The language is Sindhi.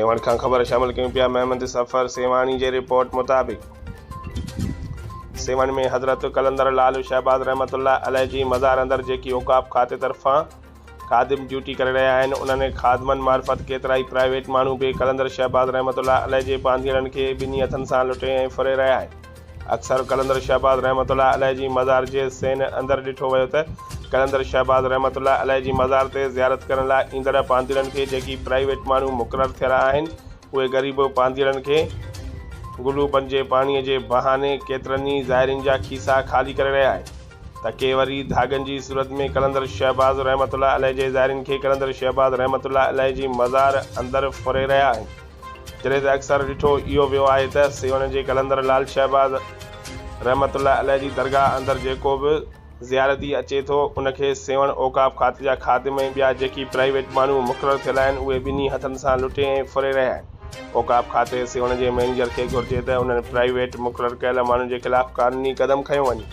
سيوهڻ کان خبر شامل ڪيون پيا محمد صفر سيوهاڻي جي رپورٽ مطابق سيوهڻ ۾ حضرت قلندر لعل شهباز رحمة الله عليه جي مزار اندر جيڪي اوقاف کاتي طرفان خادم ڊيوٽي ڪري رهيا آهن انهن خادمن معرفت ڪيترائي پرائيويٽ ماڻهو به قلندر شهباز رحمة الله عليه جي پانڌيئڙن کي ٻنهي هٿن سان لٽي ۽ ڦري رهيا آهن. اڪثر قلندر شهباز رحمة الله عليه جي مزار جي صحن اندر ڏٺو ويو ته قلندر شهباز رحمة الله عليه جي مزار تي زيارت ڪرڻ لاء ايندڙ پانڌيئڙن کي جيڪي پرائيويٽ ماڻهو مقرر ٿيل آهن اهي غريب پانڌيئڙن کي گلو بنجي پاڻي جي بهاني ڪيترن ئي زائرين جا کيسا خالي ڪري رهيا آهن ته ڪي وري ڌاڳن جي صورت ۾ قلندر شهباز رحمة الله عليه جي زائرين کي قلندر شهباز رحمة الله عليه جي مزار اندر ڦري رهيا آهن. جڏهن ته اڪثر ڏٺو اهو ويو آهي ته سيوهڻ جي قلندر لعل شهباز رحمة الله عليه جي درگاهه اندر جيڪو به زيارتي اچي ٿو ان کي سيوهڻ اوقاف کاتي جا خادم ۽ ٻيا جيڪي پرائيويٽ ماڻهو مقرر ٿيل آهن اهي ٻنهي هٿن سان لٽي ۽ ڦري رهيا آهن. اوقاف کاتي سيوهڻ جي مئنيجر کي گهرجي ته انهن پرائيويٽ مقرر ڪيل ماڻهن جي خلاف قانوني قدم کنيو وڃي.